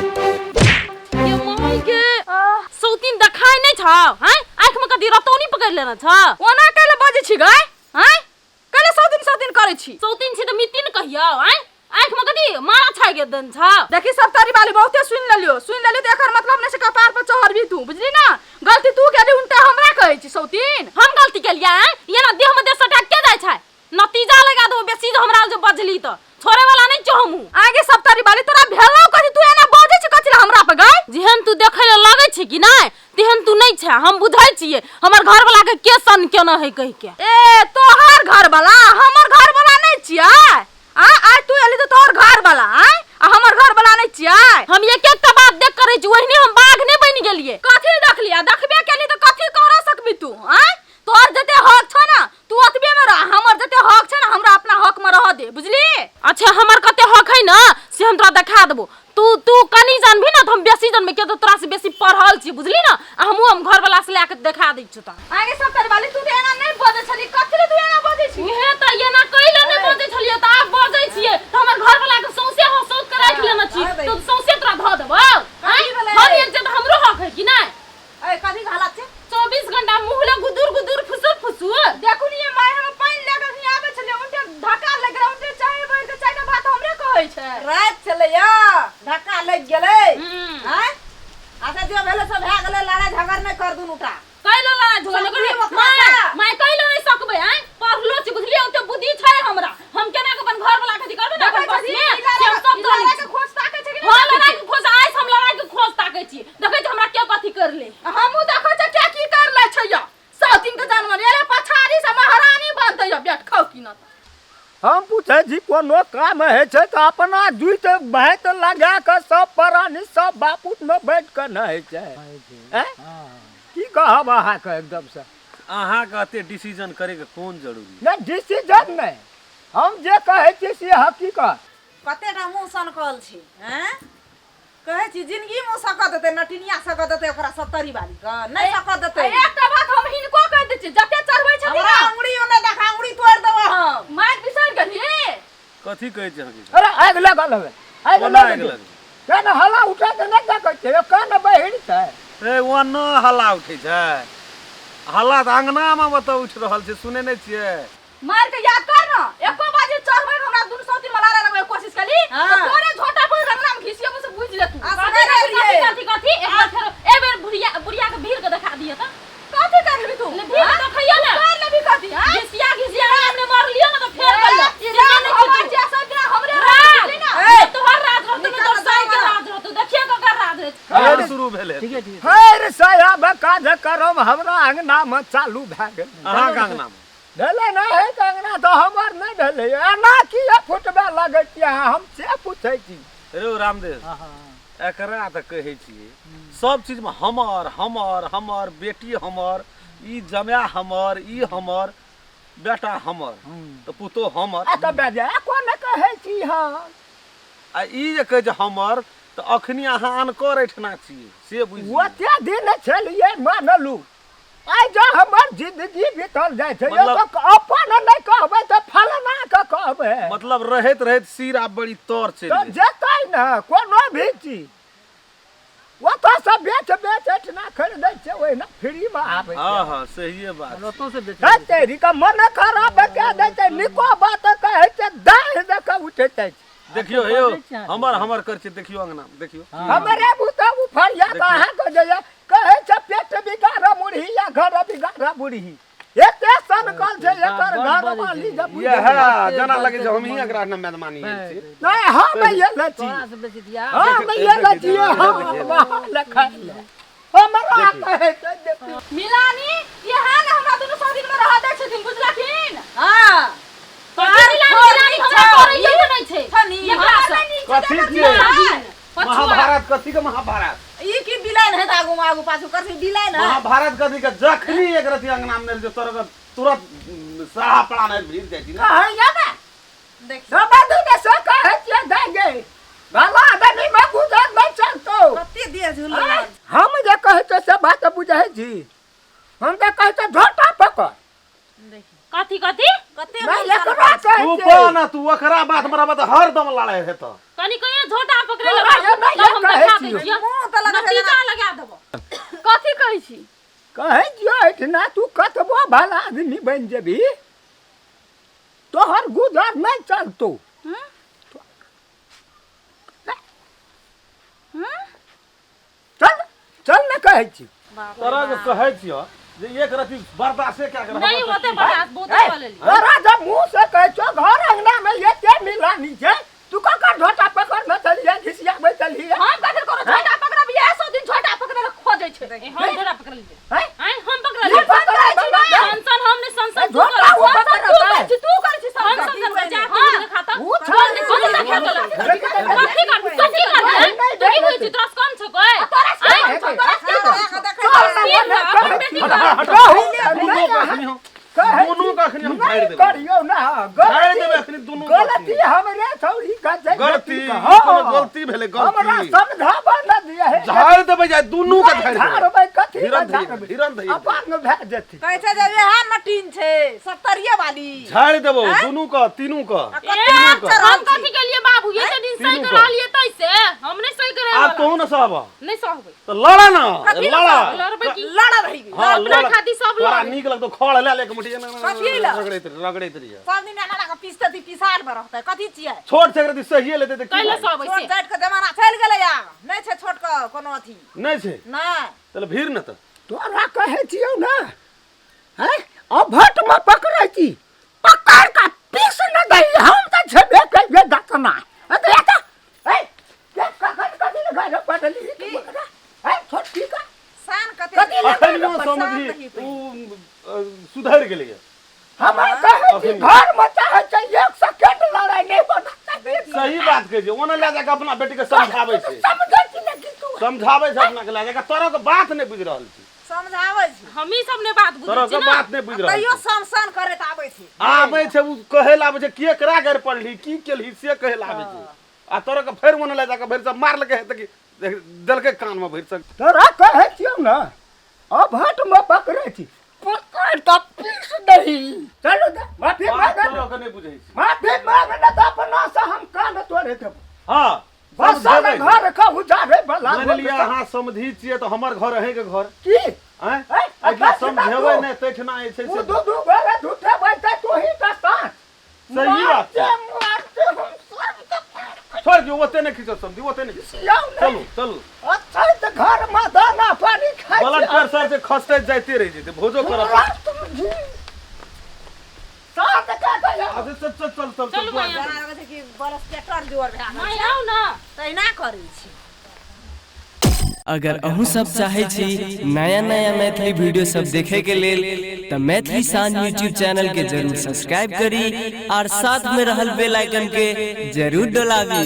ये माय के सौतीन देखाय नहि छौ हैं आँखि में कथी रतौनी पकड़ि लेने छौ ओना कैले बजै छी गै आँय कैले सौतीन सौतीन करै छी सौतीन छी तऽ मितिन कहियौ आँय आँखि में कथी मारा छाइ गेल देन छौ देखी सब तारी वाली बहुते सुनि लेलियो सुनि लेलियो तऽ एकर मतलब नहि छै कपार पर चढ़बी तू बुझली ना गलती तू केली उनटा हमरा कहै छी सौतीन हम गलती केलियै आँय एना देह में देह सटा के जाइ छै नतीजा लगा देबो बेसी जे हमरा जे बजली तऽ छोड़े वाला नहि छौ हमहूँ आगे सब तारी वाली तोरा भेलौ कथी तू एना बजै छी कथी ला हमरा पर गै जेहन तू देखै लए लगै छी कि नहि तेहन तू नहि छै हम बुझै छियै हमर घरवला के के सन केना है कहि के ए तोहर घर वाला हमर घर वाला नहि छियै आ आइ तू एली तऽ तोहर घर वाला आय आ हमर घर वाला नहि छियै हम एक एकटा बात देख करै छी ओहिने हम बाघ नहि बनि गेलियै कथी देखली आ देखबे केली तऽ कथी कर सकबी तू आय तोहर जते हक छौ ना तू ओतबे में रह हमर जते हक छै ना हमरा अपना हक में रह दे बुझली अच्छा हमर कते हक है ना से हम तोरा देखा देबो तू तू कनी जानभी ना तो हम बेसी जानबे किया तो तोरा से बेसी पढ़ल छी बुझली ना आ हमहूँ हम घर वाला से लए के देखा दै छियौ तोरा आगे सब तर वाली तू तऽ एना नहि बजै छली कथी ले तू एना बजै छी उहे तऽ एना कैले नहि बजै छलियै तऽ आब बजै छियै तऽ हमर घर वाला के सौंसे हँसौत के राखि लेने छी अरे तऽ सौंसे तोरा धऽ देबौ आँय? भेलै? हम एल छै तऽ हमरो हक है कि नहि ए कथी के हालत छै 24 घंटा मुँह लग गुदुर गुदुर फुसुर फुसुर। देखू नी माय हम पानि लए कऽ अखनी आबै छलियै उनटे धक्का लागि गेलै उनटे चाय बनि कऽ चारिटा बात हमरे कहै छै राति छलैया धक्का लागि गेलै हम्म। आँय अच्छा जे भेलै सब भए गेलै लड़ाइ झगड़ नहि कर दुनू टा कैलो लड़ाइ झगड़ सकबी करबै? ओकरा माय से? माय कैलो नहि सकबै आँय पढ़लो छी बुझलियै ओते बुद्धि छै हमरा हम केना के अपन घर वाला के अथी करबै ने अपन देखै बस छही, में ई से हम सब लड़ाइ जानै के छी खोज ताकै छै कि हँ नहि ताकै लड़ाइ के खोज आइ से हम लड़ाइ के खोज ताकै छी देखै छी हमरा के कथी कर ले छै? हमहूँ देखै छै के की कर लै छै यौ सौतीन के जानवर एले पछाड़ी से महारानी बनतै यौ बेट खाउ की न हम पूछै छी कोनो काम होइ छै तऽ अपना जुइत भाइत लगा कऽ सब प्राणी सब बापुतमे बैठ कऽ ने होइ छै आँय? की कहब अहाँके एकदमसँ अहाँके एते डिसीजन करैके कोन जरूरी नहि डिसीजन नहि हम जे कहै छी से हकीकत कते टा मुँह सनकल छी हैं कहै छी जिंदगी मे सकत देतै नटिनिया सकत देतै ओकरा सत्तरी वाली के नहि सकत देतै एकटा बात हम हिनको कहि दै छी जते चढ़बै छथिन हमरा ना अंगुरी ओने देखा अंगुरी तोड़ि देबो हम माइक बिसरि गेलही कथी कहै छै अहाँके अरे आगि लगल हवे आगि कोना लगल आगि लगल? केना हल्ला उठा के नहि देखै छै कान बहिर छै ए ओना हल्ला उठै छै हल्ला तऽ अङ्गनामे ओतऽ उठि रहल छै सुनै नहि छियै मार के याद कर ना एको बाजे चढ़बै हमरा दुनू सौती मलारा लगबै के कोशिश कली हाँ। तो तोरे झोटा पर रंगना में घिसियो से बुझ ले तू आ कथी सुनै कथी रहियै कथी कथी एक बेर फेरो ए बेर बुढ़िया बुढ़िया के भीड़ के देखा दिअ तऽ कथी कर लेबी तू ले भीड़ के देखैया ने कर लेबी कथी हां घिसिया घिसिया हमने मार लियो ना तो फेर कहियो ई राज हमर जे सब दिन हमरे राज बुझली ना ए, तोहर राज रहतो ने तोहर निकाल साई के दावा। राज रहतो देखिए ककर राज रहै छै। फेर शुरू भेलै ठीके ठीक फेर साहब काज करब हमरा अंगनामे चालू भए गेल अहाँके अङ्गनामे भेलै नहि हे के अंगना तऽ हमर नहि भेलै एना किए फुटबे लगै छियै अहाँ हम से पूछै छी रे रामदेव हाँ हाँ एकरा तऽ कहै छियै सब चीजमे हमर हमर हमर बेटी हमर ई जमाय हमर ई हमर बेटा हमर तऽ पुतोह हमर आ तऽ बेजा कोन कहै छी हम आ ई जे कहै छै हमर तऽ अखनी अहाँ अनकर एहिठिना छियै से बुझि लियौ। ओते दिन छलियै मानलू आइ जँ हमर जिंदगी बीतल जाइ छै मतलब- तऽ अपन नहि कहबै तऽ फलना के कहबै मतलब रहैत रहैत सिर आब बड़ी तर चलि तऽ गेल जेतै ने कोनो भी चीज ओतऽ से बेच बेच एहिठिना खरीदै छै ओहिना फ्रीमे आबै छै हँ हँ सहिए बात छै। ओतौ से बेच है तेरी का मन खराब कए दै छै निको बात कहै छै दाहि दऽ कऽ उठैत अछि देखियौ हे यौ बजै छै अहाँ। हमर हमर कर छै देखियौ अंगना मे, देखियौ हमरे बुता उफरिया तऽ अहाँके जे यऽ, कहै छै पेट बिगाड़ मुरही या घर बिगाड़ बुरही एते सनकल छै एकर बड़ घर बजै वाली छै। जे बुझै इएह बाते जेना बाते लगै छै हमही मन- एकरा मेजबानी छी नहि हम एले छी तोरा से बेसी दिया हम एले छी हम वहाँ लखाइ ले हमरा कहै छै देखियौ मिलानी इएह ने हमरा दुनू सौ दिन में रह दै छथिन बुझलखिन हाँ कथी मिलानी मिलानी हमरा करैयो के नहि छै छनी, एकरा हमरा से नहि नीक छै कथी देखत छियै? नहि। महाभारत कथी के महाभारत ई की बिलाइन है आगू में आगू पाछू कर बिलाइन है महाभारत कथी के जखनी एक रति अंगना में जो तोर तुरंत साहा पड़ा नहीं भीड़ जाइ छी ना कहैया ने देख समझ ने से कहै छियै दाइ गे भला आदमी में गुजर नहि चलतौ कते देह झूल हम जे कहै छियै से बात बुझै छी हम तऽ कहै छियै झोटा पकड़ देखी कथी कथी कते नहीं मुँह एकरा सनकल छै। कहै तू छी। पा ना तू ओकरा बात हमरा बात हरदम लड़ाई हेतौ। कनी कहियो झोटा पकड़े तोरा लगा एना तब हम कहै देखा दै छियौ। छियौ। मुँह तऽ लगै छै नतीजा जेना लगा देबो। कथी कहै छी? कहै छियौ एहिठिना तू कतबो भला आदमी बनि जेबही तोहर गुजर नहि चलतौ। चल चल ने कहै छी। तोरा के कहै छियौ जे एक रति बर्दाश्ते कए के रहबह नहीं तऽ होते की? बर्दाश्त बहुत ए, कऽ लेली। तोरा जब मुँह से कहै छौ घर अंगना में एते मिलानी छै तू ककर झोटा पकड़ में चलिए घिसियाबै चलिए। हम कथी करो झोटा पकड़ब? इएह सब दिन झोटा पकड़े खोजै छै। ए, हम झोटा पकड़ लियै। हैं? आँय, हम पकड़ ई लियै। पकड़ै छी ना। सनसन हम नहि सनसन तू झोटा करै ओ छी। पकड़तै। तू करै छी, तू करै छी हम सनसन। सनसन से जा तू देखा तऽ। ओ चल ने, कथी देखा तोरा? कथी करबी? कथी करबी? नहीं, तू की बुझै छी तोरा से कम छौ कोइ? तोरा से आँय, कम छौ, तोरा से कम छौ। देखै चल छी। ने, ओने अपन कहै बेटी छी। के। हट, हट, कहू दुनू नहि के अखनी हम कहै दुनू के अखनी हम नहि झाड़ि देबै। करियौ ना झाड़ि गलती देबै अखनी दुनू के गलती अखनी। हमरे छौड़ी का छै गलती बेटी का। ई कोनो गलती भेलै हमरा गलती। समझाबऽ न दिअ हे। झाड़ि देबै जाय दुनू के झाड़ि देबै। झाड़बै कथी हिरन के धरि झाड़बै? हिरन धरि अपन भए जेतै। कहै छै जे इएह नटीन छै सत्तरिये वाली। झाड़ि देबौ दुनू के तीनू के। आ ए, कते तीनू हम कथी केलिए बाबू? ये तऽ दिन सही तीनू करा लिए तैसे हम नहि सही करे आब तोहू ने सहबह। नहि सहबै। तऽ लड़ा ना कथी लए लड़ा। लड़बै की? लड़ब रही। हाँ, अपना लड़ा। खातिर सब तोरा लड़ै। नीक लगतौ खड़ लए ले के मुठी एना एना कथी लए? रगड़ैत रगड़ैत रहियै। सब दिन एना एना पीसते ती पिसार में रहतै कथी छियै? छोट छै एकरा सहिए लेतै तऽ की कैले भाई? सहबै छोट से? जाति के जमाना चलि गेलै आब नहि छै छोट के कोनो अथी। नहि छै। नहि। चल भीड़ ने तऽ। तोरा कहै छियौ ना हैं अभट में पकड़ै छी पकड़ के पीस न दही हम तऽ छेबे करियै दतना। अरे एता ए के कखन कथी ले घर पड़ली ए छोटकी का शान कते कथी ले अखनियो शान समझी रही उ सुधरि गेलैए। हमरा कहै छी अखन- घर में चाहै छै एक सेकेंड लड़ाई नहि होना चाही। सही बात कहै छै ओना लए जाके अपना बेटी के समझाबै छै। समझै छी ने कि तू समझाबै छै अपना के लए जाके तोरा के बात नहि बुझि रहल छी। समझाबै छी। हमही सब नहि बात बुझै तोरा छी के ना। बात नहि बुझि रहल तैयो छी। सन करैत आबै छै। आबै छै उ कहै लए आबै छै केकरा गारि पड़ली की केलही से कहै लए आबै छै आ तोरा के फेर ओना लए जाके भरि सब मारलकै हेतै कि देलकै कान मे भरि सब। तोरा कहै छियौ ना अभट में पकड़ै छी पकड़ के पीस दही। चलू दे माफी बात मांग तोरा के नहि बुझै छी। माफी मांग ने तऽ अपना से हम कान तोड़े देबो। हाँ बस समझेबै। घर के उजाड़े वाला मानि लिअ अहाँ समधी छियै तऽ हमर घर अहींके घर। की? आँय? ऐ, एहिठिना अच्छा, समझेबै तू। नहि तहिठिना जे छै ओ से दू दू गोरे झूठे बैठे तू ही का साथ। सही बात छै। मारते मारते हम सब के छोड़ि दियौ ओते नहि खींचत समधी ओते नहि खींचत। खिसियाउ नहि। चलू चलू। अच्छा तऽ घर में दाना पानी खाइ ब्लड छी। प्रेशर जे खसते जाइते रहि जेतै भोजो करऽ पूरा तुम जी। साथ के गया। अच्छा चल चल चल चल चलू चल माया। जेना लगै छै कि बरस ट्रैक्टर जोर भए गेल माय छै आउ ना। तहिना करै छी। अगर अहूँ सब चाहै छी नया नया मैथिली वीडियो सब देखे के लेल तऽ मैथिली शान यूट्यूब चैनल के जरूर सब्सक्राइब करी और साथ में रहल बेल आइकन के जरूर डोलाबी।